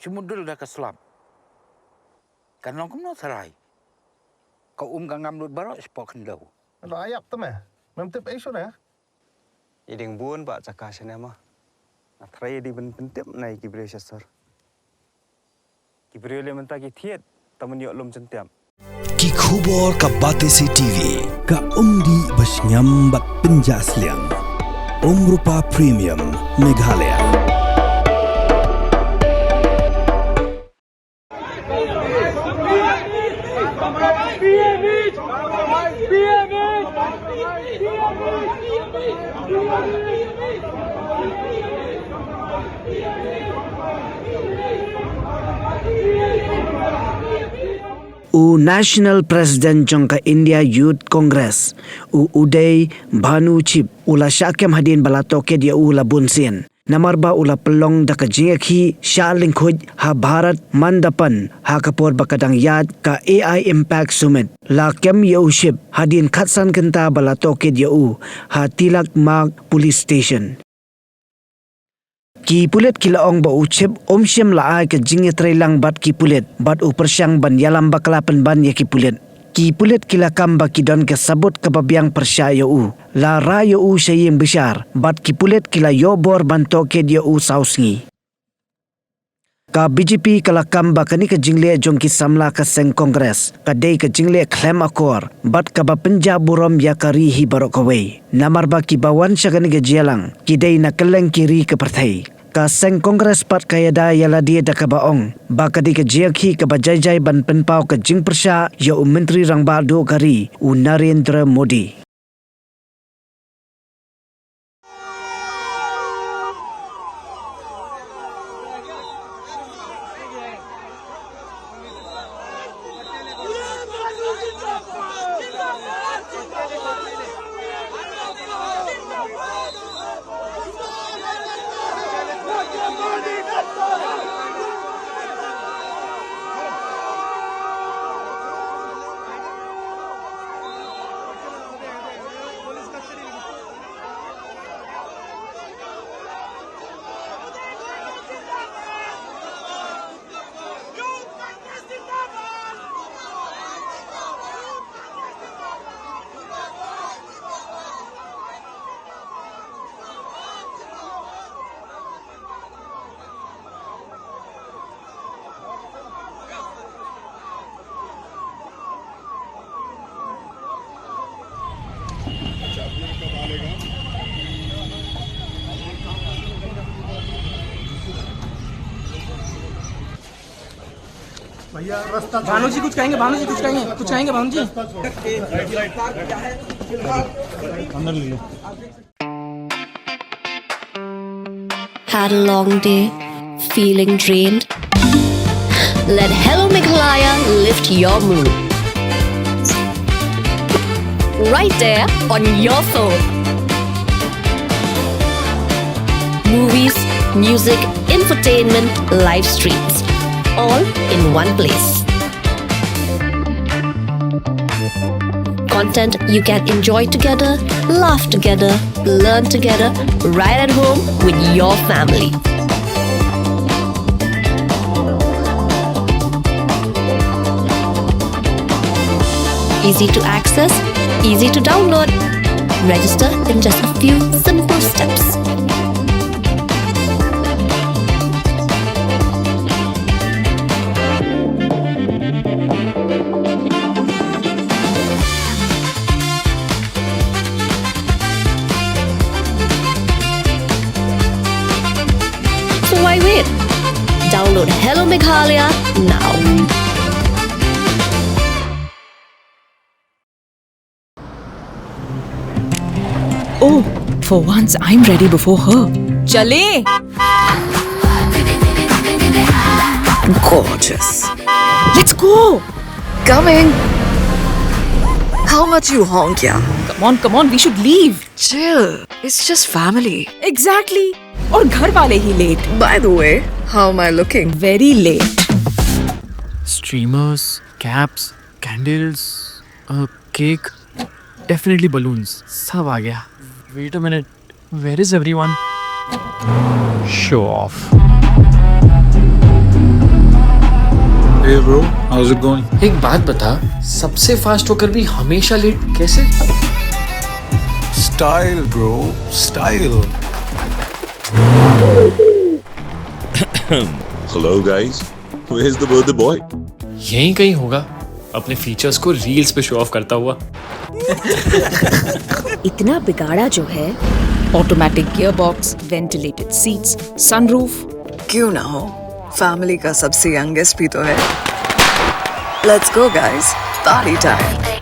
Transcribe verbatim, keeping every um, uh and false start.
Te mudul da ka slap. Kan long kumno tharai. Ka um ka ngam lut baroh shapoh khyndew. Lo ayap te me. Mem tip ei shuh ne? I ding bun ba jaka shane ma. Nga tharai i ding ban pyntip na i ki briew sha sor. Ki briew le mynta ki thied, ta man ïoh lum jyntiap. Ki khubor ka Batesi T V, ka umdih ba shngiam bad pynjah sliang. Umrupa Premium, Meghalaya. U National President jong ka India Youth Congress, u Uday Bhanu Chib, u la shah kem hadien ba la tohkit ïa u la bun sien. Namar ba u la pynlong da ka jingïakhih shah lyngkhuid ha Bharat Mandapan ha ka por ba ka dang ïaid ka A I Impact Summit. La kem ïa u Chib hadien khatsan kynta ba la tohkit ïa u ha Tilak Marg Police Station. Ki pulit ki la ong ba u Chib um shym la ai ka jingïatreilang bad ki pulit, bad u pyrshang ban ïalam bakla pynban ïa ki pulit. Ki pulit ki la kam ba ki don ka sabut kaba biang pyrshah ïa u. La rah ïa u sha ïing bishar, bad ki pulit ki la ïoh bor ban tohkit ïa u saw sngi. Ka B J P ka la kam ba kane ka jingleh jong ki samla ka seng Congress ka dei ka jingleh khlem akor, bad kaba pynjah burom ïa ka ri hi baroh kawei. Namar ba kiba wan sha kane ka jingïalang ki dei na kylleng ki ri ka pyrthei. Ka seng Congress pat ka ïada ïa lade da kaba ong ba ka dei ka jingïakhih kaba jai jai ban pynpaw ka jingpyrshah ïa u Myntri Rangbah duh ka ri, u Narendra Modi. भानु जी कुछ कहेंगे, भानु जी कुछ कहेंगे, कुछ कहेंगे भानु जी? अंदर ले लो। Had a long day? Feeling drained? Let Hello Meghalaya lift your mood. Right there on your phone. Movies, music, infotainment, live streams, all in one place. Content you can enjoy together, laugh together, learn together, right at home with your family. Easy to access, easy to download. Register in just a few simple steps. So why wait? Download Hello Meghalaya now. Oh, for once I'm ready before her. चले। Gorgeous. Let's go. Coming. How much you honk, yeah? Come on, come on, we should leave. Chill. It's just family. Exactly. और घर वाले ही late. By the way, how am I looking? Very late. Streamers, caps, candles, a cake, definitely balloons. सब आ गया. Wait a minute. Where is everyone? Show off. How's it going? एक बात बता, सबसे फास्ट होकर भी हमेशा लेट कैसे? Style, bro. Style. Hello, guys. Where's the birthday boy? यहीं कहीं होगा, अपने फीचर्स को रील्स पे शो ऑफ करता हुआ। इतना बिगाड़ा जो है। Automatic gearbox, ventilated seats, sunroof। क्यों ना हो, फैमिली का सबसे यंगेस्ट भी तो है। Let's go, guys. Party time.